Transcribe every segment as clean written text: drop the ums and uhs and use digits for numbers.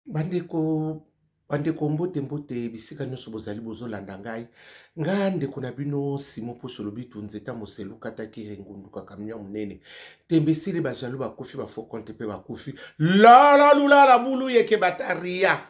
Bandeko, bandeko, mbote mbote bisika nyonso bozali bozolanda ngai. Nga ndeko na bino Simon Poso Lobitu, nzeta moselu kataki ngundu kakamia monene. Tembe esili, bajaloux bakufi, ba faux compte pe bakufi. Lala lulala bulu yeke bataria.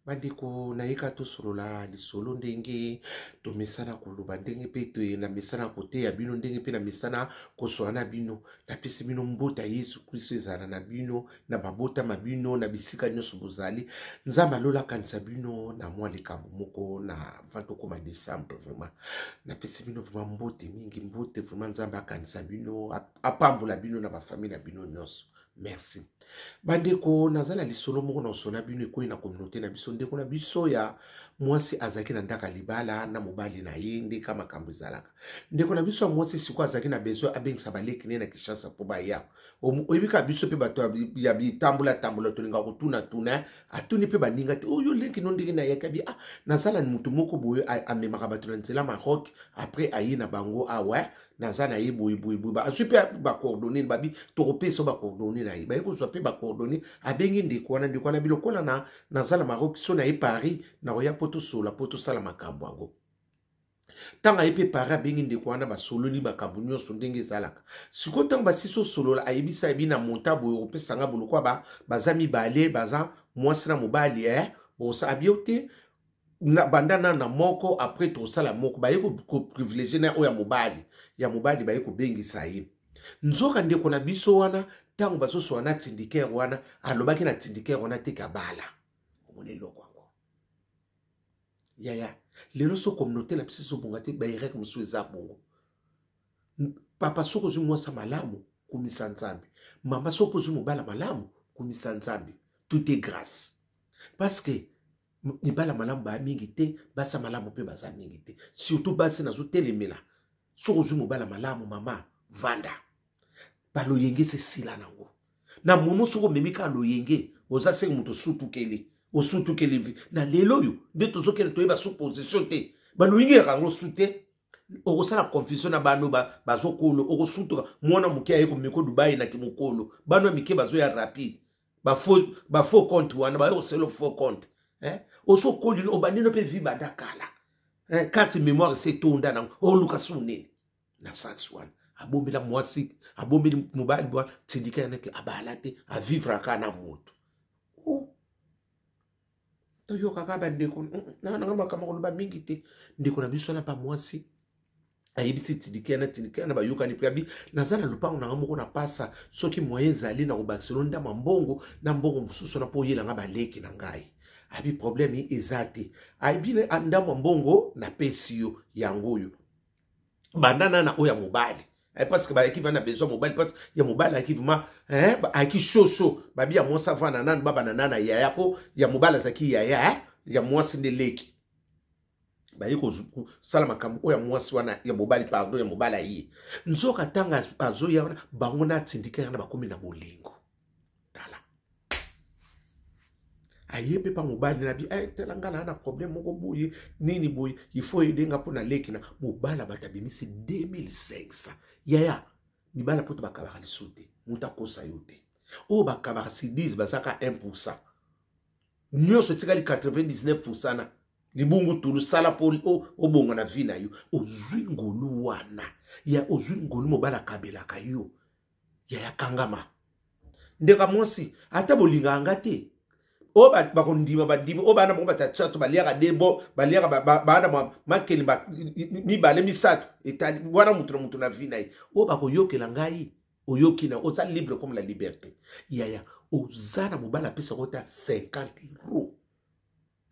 Bandeko, nayeka tosolola lisolo ndenge tomesana koloba, ndenge mpe namesana koteya bino, ndenge mpe namesana kosola na bino. Napesi bino mbota ya Yesu Kristo, ezala na bino, na mabota ma bino, na bisika nyonso bozali. Nzambe alola akanisa bino na mwa likambo moko na avant tokoma décembre. Vraiment napesi bino vraiment mbote mingi, mbote vraiment. Nzambe akanisa bino, apambola bino na bafamille na bino nyonso. Merci bandeko. Naza na lisolo moko na osona bino ekwei na communauté na biso. Ndeko na biso ya mwasi azalaki na ndako ya libala na mobali na ye. Ndeka makambo ezalaka, ndeko na biso ya mwasi sikoyo azalaki na besoin abengisa baleki ne na Kinshasa mpo baya. Oyebi kaka biso mpe bato ya bitambola tambola, tolingaka kotuna-tuna. Atuni mpe baninga te oyo leki no ndenge nayaki abi: ah, naza na motu moko boye amemaka bato na nzela Maroc, après aye na bango awa, naza na ye boye boye boye. Azwi mpe bacoordonnées, babi tokopesa bacoordonnées na ye. Baye kozwa mpe bacoordonnées, abengi ndeko wana. Ndeko wana bilokola na naza na Maroc, so na ye Paris, nakoya mpo tosola, mpo tosala makambo yango. Ntango aye mpe Paris, abengi ndeko wana, basololi makambo nyonso ndenge ezalaka. Sikoyo ntango basisi osolola, ayebisa, ayebi na monta boye okopesanga bolokwa, baza mibale, baza mwasi na mobali. Abi yo te, banda na moko, après tosala moko. Baye koprivilégier na oyo ya mobali, ya mobali baye kobengisa ye. Nzoka ndeko na biso wana, ntango bazosola na tindikere wana, alobaki na tindikere wana te kabala. Omona eloko yango, yaya. Lelo so communauté na biso ezobonga te, baerreur mosusu eza bongo. Papa, soki ozwi mwasi malamu, kumisa Nzambe. Mama, soki ozwi mobala malamu, kumisa Nzambe. Tout est grâce, parce que mibala malamu baya mingi te, basi malamu mpe baza mingi te, surtout basi nazotelemela. Soki ozwi mobala malamu, mama, vanda. Baloyenge se esila nango na momo. Soki omemi kaka loyenge, oza senge moto osutukeli, osutukeli vi na lelo oyo nde tozokende, toyeba supposition te. Baloyenge yaka yango su te, okosala confusion na bano bazokolo, okosutuka. Mwana moke aye komeko Dubai na kimokolo, bano ya mike bazoya rapide, bafaux compte wana, baye kosala faux compte. Osokoli, obandino mpe vi banda kala, carte mémoire se etonda nango, oluka su nini na sens wana. Abombela mwasi, abombeli mobali wana, tindika yanake abala te, avivre kaka na moto. Oh. Toyokaka bandeko nanga makambo koloba mingi te. Ndeko na biso wana mpa mwasi ayebisi tindike na tindike na bayokani mpe abi: naza na lopango nanga moko na pasa, soki moyen ezali na kobakiselo ndama mbongo na mbongo mosusu na mpo oyelanga baleki na ngai. Abi problème eza te. Ayebi ndambo ya mbongo napesi yo yango oyo, banda na oyo ya mobali, parce que bayaki vana besoin mobali, parce ya mobali ayaki vraiment ayaki shosho. Babi ya mwasi avanda nanu, babana nana yaya, mpo ya mobali azalaki yaya, ya mwasi nde leki. Baye kosala makambo oyo ya mwasi wana, ya mobali, pardon, ya mobali aye. Nzoka ntango azoya wana, bango na atindika wana bakomi na bolingo. Tala, aye mpe pa mobali na bi: tala, nga na problème moko boye, nini boye, il faut edenga mpo na leki na mobali. Bato abimisi 2500. Yaya, mibala mpo to bakabaka lisusu te, moto akosa yo te. Oyo bakabaka si 10, bazaka 1, nyonso etikali 99 na libungu tulu. Sala mpo obonga na vie na yo. Ozwi ngolu wana ya, ozwi ngolu, mobali akabelaka yo. Yaya, kangama. Ndeko mwasi, ata bolingaka nga te, oyo bakondima bandimi, oyo bana bango batatia to baliaka debo, baliaka bana makeli mibale misato, etali wana mutu na mutu na vie na ye. Oyo bakoyokela ngai, oyoki na oza libre comme la liberté. Yaya, oza na mobali apesaka ota 50 euro.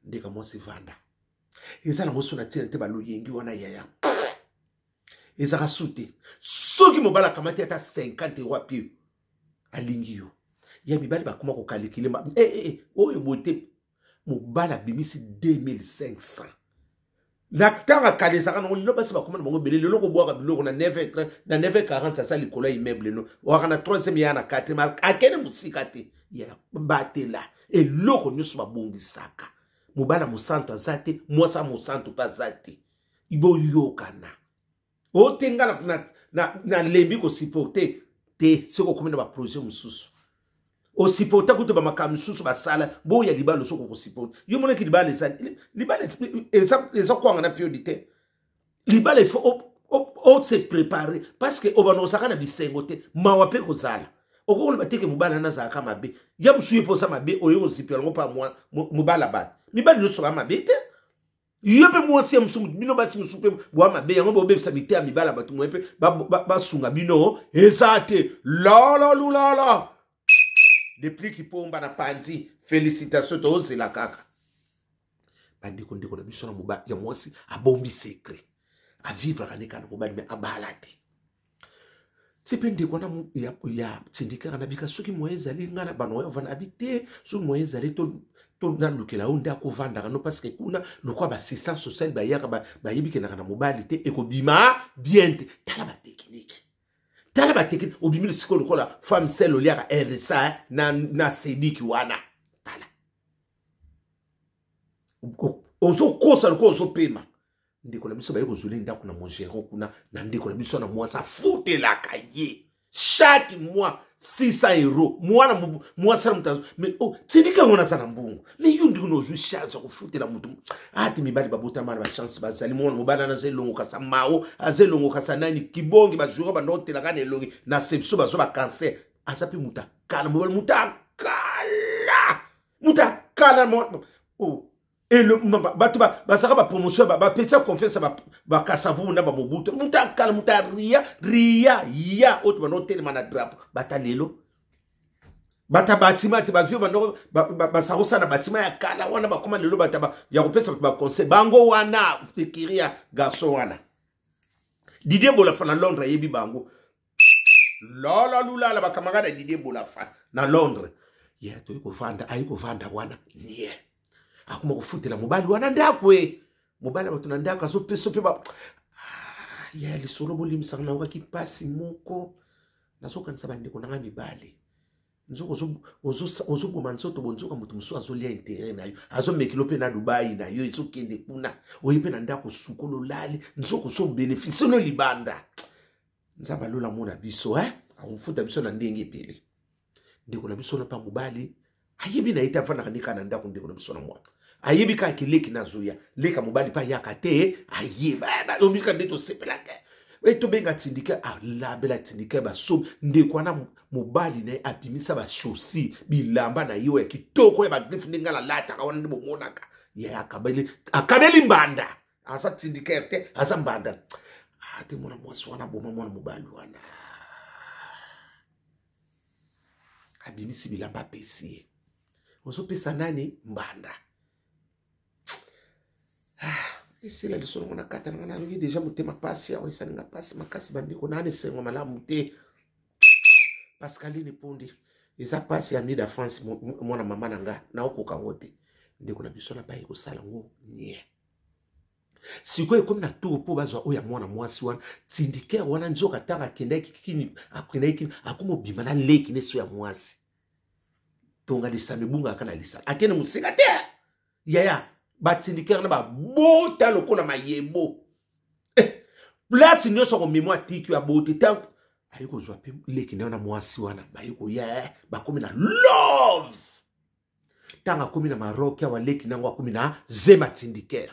Ndeka mwasi, vanda. Eza nango so na ntina te, baloyengi wana, yaya, ezaka su te. Soki mobali akamati ata 50 euro apie, alingi yo. Ya mibali bakoma kokalikile eh, eh, eh, oyo boye te. Mobali abimisi 2500 na ntango akala, ezalaka nango. Lelo basi bakoma na bango ebele. Lelo kobwaka biloko na 9 na 9h40, aza likolo ya immeuble no, waka na 3e, ya na 4, akende mosika te. Ya batela eloko nyonso babongisaka. Mobali ya mosantu aza te, mwasi ya mosantu mpe aza te. Boyokana o te. Nga nalembi kosupporter te. Soki okomi na baprojet mosusu. Osupporta kutu bamakambo mosusu basala boya libala, osoki okosupporte yo monaki libala eza libala eza kwanga na piodi te. Libala, il faut ose préparer, parce que obanda kozalaka na bisengo te, mawa mpe kozala. Okoki koloba teke mobali wana azalaka mabe, ya mosusu ye mpo oza mabe, oye kozipela yango mpa mobala. Bato mibali nyonso ba mabe te. Yo mpe mwasi ya mosusu, bino basi mosusu mpe bwa mabe, yango bobebisa miteya mibala. Bato moye mpe basunga bino eza te. Lolo lulolo depuis kipomba na panzi, félicitation, tozela kaka bandeko. Ndeko na biso na mobali ya mwasi abombi secret, avivraka nde kaka na mobali, me abala te. Ti mpe ndeko wana ya tindikaka na bika, soki moye ezali ngai na bana oyo avanda abi te, soki moye ezali to nalukela yo nde akovandaka no, parce que kuna lokwa baassistance sociale bayaka, bayebi kendaka na mobali te, ekobima bien te. Tala batechnique, tala batechnique. Obimi sikoyo lokola femme seule, oliaka RSA na sediki wana. Tala, ozokosa lokola ozopema. Ndeko na biso baye kozwela ndako na Montgeron kuna na ndeko na biso na mwasi afutelaka ye chaque mois 600 euro. Mwana mwasi na moto mais, oh, tindika yango naza na mbongo, mais yo ndenge ozwi charge ya kofutela motu ate. Mibali babotama na bachance bazali. Mwana mobali wana aza elongo kasa mao, aza elongo kasa nani kibongi, bajoueur banda otelaka na elongi na sepso, bazwa bacancer. Aza mpe moto akala, mobali moto akala, moto akala, oh. Bato bazalaka bapromotion, bapesa confiance, bakasavu na bamobutu. Moto akala, moto aria ria ya oyo banda otelema na drapeau, bata lelo bata batima te, bavio bando bazala kosala na batima ya kala wana, bakóma lelo bata ya kopesa bato baconseil. Bango wana ekiri ya garçon wana Didier Bolafa na Londres, ayebi bango lolo lulala, bacamarade ya Didier Bolafa na Londres. Ye toyi kovanda, ayi kovanda wana nie, akoma kofutela mobali wana ndako e mobali ya bato na ndako azopesa mpe ba ya lisolo. Bolimbisaka, nayokaki mpasi moko, nazokanisa bandeko na ngai mibale. Nzoka ozoboma nzoto, bonzoka moto mosusu azolia intérêt na yo, azomekelo mpe na Dubai na yo, ezokende kuna, oye mpe na ndako sukolo olali, nzoka ozobénéficie no libanda. Nzambe alola mona biso, eh? Akofuta biso na ndenge ebele. Ndeko na biso na mpa mobali ayebi na ye te, avandaka nde kaka na ndako. Ndeko na biso na mwana ayebi kaka keleki nazoya leka, mobali mpe ayaka te, ayeba balobika nde tosepela te. E tobenga tindika, alabela tindika basomi. Ndeko wana mobali na ye abimisa bachaussure, bilamba na ye oyo ya kitoko ya bagriffe, ndenge alataka wana nde bomonaka ye akabeli mbanda. Aza tindikaire te, aza mbanda ate. Mwana mwasi wana aboma mwana mobali wana, abimisi bilamba, apesi ye. Ozopesa nani mbanda? Ah, esila lisolo ngo na kata nanga, nayoki deja motema pasi awa, esalinga pasi makasi. Bandeko, nani esengo malamu te. Pascaline Pundi, eza pasi ya Mida France, mwana mama na nga, naokoka ngo te. Ndeko na biso na baye kosala ngo nie, sikoyo ekomi na tour mpo bazwa oyo ya mwana mwasi wana tindikere wana. Nzoka ntango akendaki kini, akendaki kini, akoma obima na leki neso ya mwasi. Tonga lisano ebungaka na lisano, akende mosika te. Yaya, batindikere na babota lokola mayebo, place nyonso akomema atiki abote. Ntango aye kozwa mpe leki na yo na mwasi wana, baye koya, bakomi na love. Ntango akomi na Maroc awa, leki nango akomi na zema tindikere.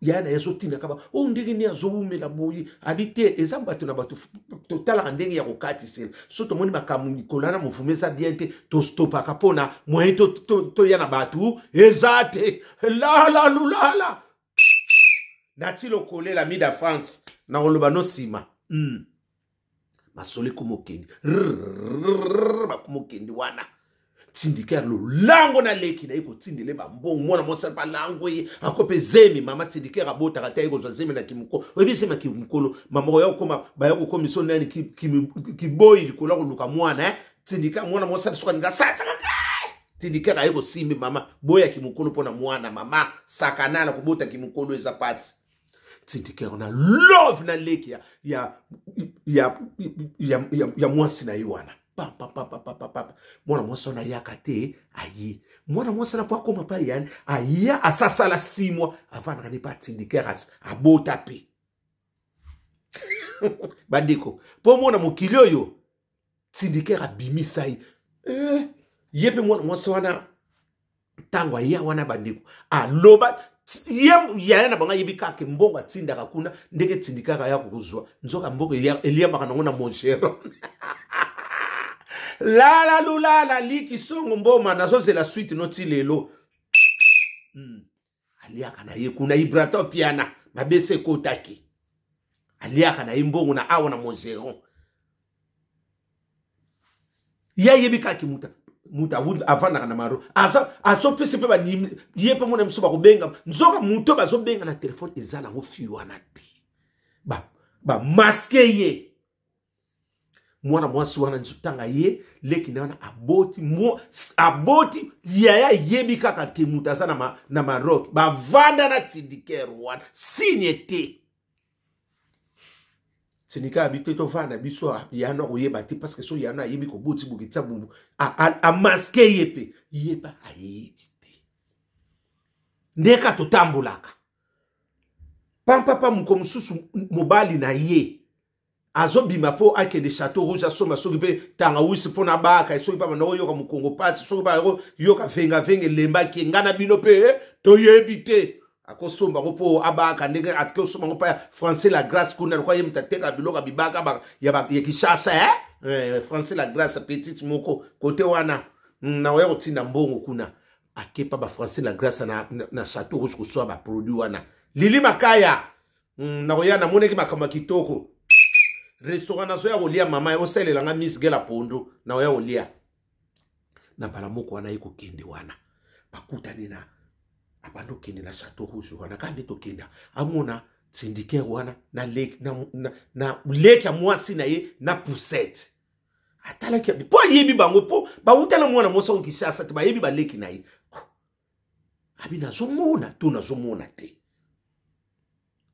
Yaya na ye azotindaka ba oyo, ndenge nini azowumela boye? Abi te, eza bato na bato, totalaka ndenge ya kokatisela. So tomoni makambo mikolo na movume eza bien te, tostopaka mpona moyen toya na bato eza te. Lala lulala nati lokolela Mida France na koloba no nsima. Masolo ekoma okende, bakoma okende wana tindikere lolango na leki na ye kotindele bambongo. Mwana mwasi balango ye ako mpe zemi. Mama tindikere abotaka te, aye kozwa zemi na kimokolo. Oyebi zemi ya kimokolo, mama oya kokoma, baya kokomisa nani kiboyi likolo ya koluka mwana. Tindikere mwana mwasi soki alinga satsaka, tindikere aye kosimbi mama boya kimokolo mpo na mwana. Mama sakanala kobota kimokolo eza pasi. Tindikere na love na leki ya mwasi na ye wana, papapapapapa. Mwana mwasi wana ayaka te, aye mwana mwasi wana mpo akóma mpe ayani, aya asasala 6 mois, avandaka nde mpe atindikere abota mpe. Bandeko, mpo mona mokili oyo. Tindikere abimisa ye eh, ye mpe mwana mwasi wana ntango aya wana bandeko aloba ye yaya na bango ayebi kaka mbongo atindaka kuna ndenge etindikaka aya kokozwa nzoka mbongo eliamaka nango na mongeron. Lala lulala liki songo mboma nazozela suite noti lelo. Aliaka na ye kuna Ibrato piana mabese ekotaki, aliaka na ye mbongo na awa na Mongeron. Ye ayebi kaka muta moto avandaka na maro, azopesa mpe banimi ye mpe mona biso bakobenga, nzoka moto bazobenga na telefone eza nango fi wana te, bamaske ba ye mwana mwasi wana. Ntanga ye leki na wana aboti, aboti yaya ayebi kaka te moto aza na Maroc, bavanda na tindikere wana signe te. Tindika abi te tovanda biso yano akoyeba te, parce que so yano ayebi koboti bokitisa bumbu amaske ye mpe ye mpe ayebi te. Ndeka totambolaka pampapa, moko mosusu mobali na ye azobima mpo akende Chateau Rouge asomba soki mpe tangawisi mpo na baka, soki mpe banda koyoka mokongo mpasi, soki mpe koyoka vengavenga elembaki ngai na bino mpe toyebi te, akosomba yango mpo abaka ndenge atike osomba yango mpa ya Français la Grâce kuna, lokwa ye moto ateka biloko ya bibaka ya Kinshasa, eh? Français la Grâce petite moko kote wana na oya kotinda mbongo kuna, akepa bafrançais la Grâce na Chateau Rouge koswa baproduit wana. Lili Makaya, nakoya namonaki makambo ya kitoko, restaurant nazoya kolia, mama osalelanga Miss Gela pondu, nakoya kolia na mbala moko wana. Ye kokende wana bakutani na abandi okende na Chateau Rouge wana kaka nde tokenda, amona tindikere wana na leki na leki ya mwasi na ye na poussette. Atalaki mpo ayebi bango, mpo bauta na mwana mwasi yango Kinshasa te, bayebi baleki na ye. Abi nazomona to nazomona te.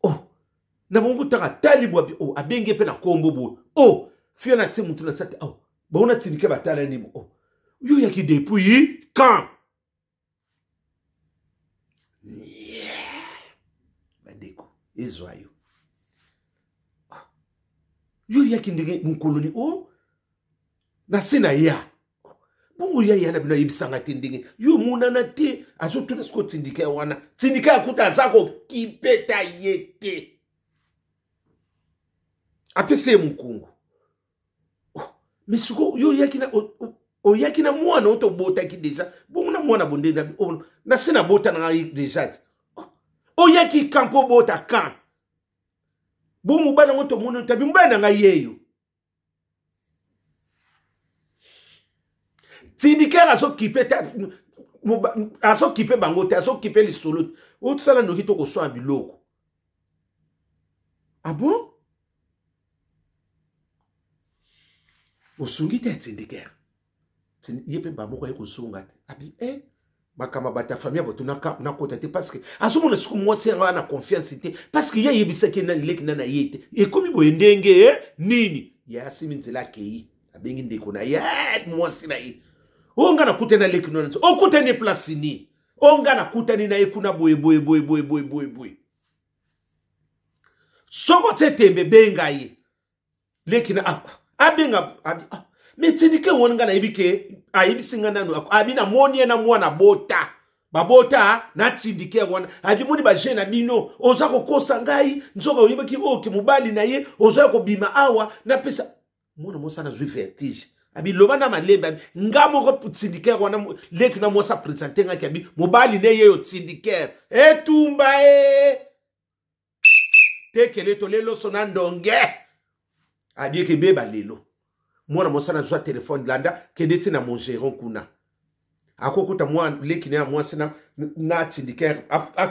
Oh, na bango kutaka tali bwa oh, abengi mpe na kombo boye. Oh, fia na tie mutu na tia te. Oh, bango na tindike batalani bo. Oh, yo yaki depuis quand? Yeah. Bandeko ezwa yo, yo yaki ndenge mokolo ni o na se na ya bongo ya ya na bino ayebisanga te ndenge yo omonana te. Azotuna sikoyo tindika wana, tindika ya kuta aza kokipeta ye te, apesi ye mokongo. Oh, mais sikoyo yo oyaki na oyaki na mwana oyo tobotaki deja bongo na mwana bonde na se nabota na ngai deja te. Oh, oyaki kan mpo obota kan bongo mobali yango tomoni tabi mobali na ngai yeyo. Tindikere azokipe te, azokipe bango te, azokipe lisolo otisala noki tokoswana biloko. Ah bon, osungi te ya tindikere ye mpe bamoko aye kozonga te. Abi e makambo bato ya famille ya bato nakota te, parce que azomona siko mwasi yango na confiance te, parce que ye ayebisaki nani leki nani aye te, ekomi boye ndenge nini? Ye asimi nzela akei, abengi ndeko na ye mwasi na ye: o nga nakutani na leki nona, okutani place nini? O nga nakutani na ye kuna boye boye boye boye boye boye boye. Soko tie tembe, benga ye leki na abenga abi ah, me tindike wana nga nayebi ke ayebisi nga nanu abi namoni ye na mwana bota babota na tindike wana. Abi moni baje na bino oza kokosa ngai, nzoka oyebaki oyo ke mobali na ye oza kobima awa napesa mwana mwasi nazwi vertige. Abi loba na malembe, abi nga moko tindikere wana leki na mwasi apresente ngaki, abi mobali ne ye yo tindikere etumba e tekele toleloso na ndonge abi ekebeba lelo. Mwana mwasi nazwa telefone, landa kende ti na Mongeron kuna, akokuta mwana leki na ya mwasi na tindikere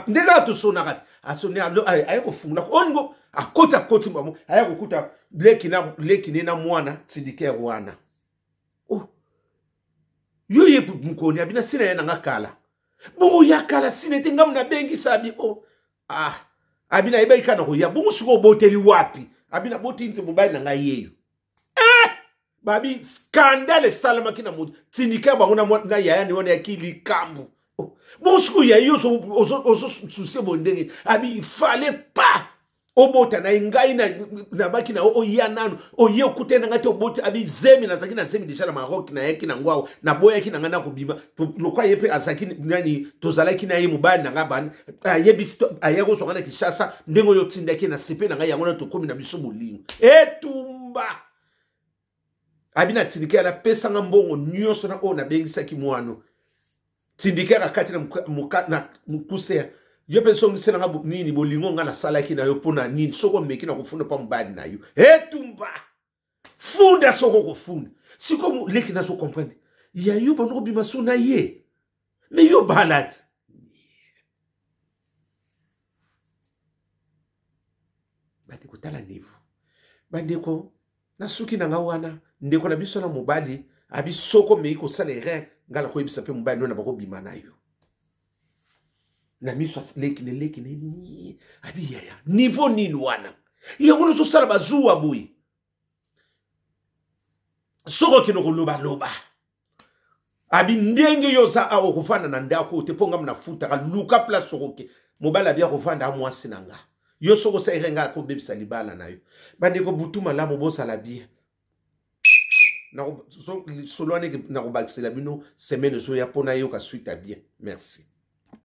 ndenge atosonaka asoni aye kofungola oningo akoti akoti bango, aye kokuta leki na leki ne na mwana tindikere wana. Oh, yo ye mokoni abi na sina ye nanga kala bongo ya kala sina ete ngamu nabengisa abi oh, ah abi nayebaki kaka na koya bongo. Sikoyo oboteli wapi? Abi naboteli nte mobali na ngai yeyo. Eh! Babi scandale esalamaki na moto tindika bango na yaya ni wana yaki likambo. Oh. Bongo sikoyo ya yo ozosusie boye ndenge abi il fallait pas. Obota na ye ngai nabaki na yo oya nanu oye okutani na ngai te oboti abi zemi nazalaki na zemi deja na Maroc nayaki na ngo awa naboyaki na ngai nakobima lokola ye mpe azalaki nani tozalaki na ye mobali na ngai bani ayebisi ayaki kozwa ngai na Kinshasa ndenge oyo otindaki na sepe na ngai yango na tokomi na biso bolingo etumba abi na tindike napesa nga mbongo nyonso na oyo nabengisaki mwano tindike akati na mokuse yo mpe zongisela nga nini bolingo nga nasalaki na yo mpo na nini soki omeki na kofunda mpa mobali na yo etumba funda soki okofunda sikoyo leki nazo comprendre ya yo bando kobima so na ye me yo bala ti bandeko tala niveau bandeko nasuki na nga wana ndeko na biso na mobali abi soko omeki kosala erreur ngai nakoyebisa mpe mobali no na bakobima na yo na miso leki ne leki ne abi yaya niveau nini wana yango nozosala bazuwa boye soki okende kolobaloba abi ndenge yo oza awa okofanda na ndako te mpo ngai nafutaka luka place okoke mobali abi akofanda mwasi na nga yo soki osalaki ngai akobebisa libala na yo bandeko butu malamu bozala bien solo wana nakobakisela bino semaine ezoya mpo nayoka suite ya bien merci.